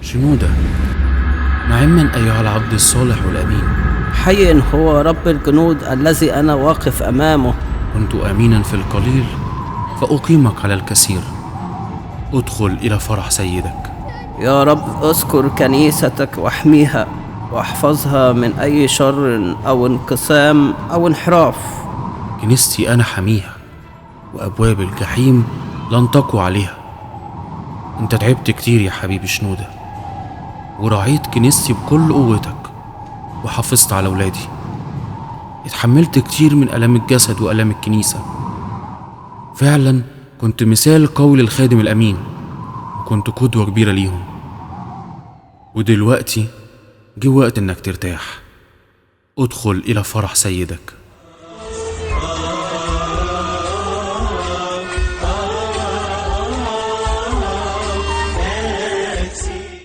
شنودة، نعما أيها العبد الصالح والأمين. حي هو رب الجنود الذي أنا واقف أمامه. كنت أمينا في القليل فأقيمك على الكثير. ادخل إلى فرح سيدك. يا رب اذكر كنيستك واحميها واحفظها من أي شر أو انقسام أو انحراف. كنيستي أنا حميها، وأبواب الجحيم لن تقوى عليها. أنت تعبت كتير يا حبيبي شنودة، ورعيت كنيستي بكل قوتك وحافظت على ولادي. اتحملت كتير من ألام الجسد وألام الكنيسة. فعلا كنت مثال قوي للخادم الأمين، وكنت قدوة كبيرة ليهم. ودلوقتي جه وقت إنك ترتاح. ادخل إلى فرح سيدك.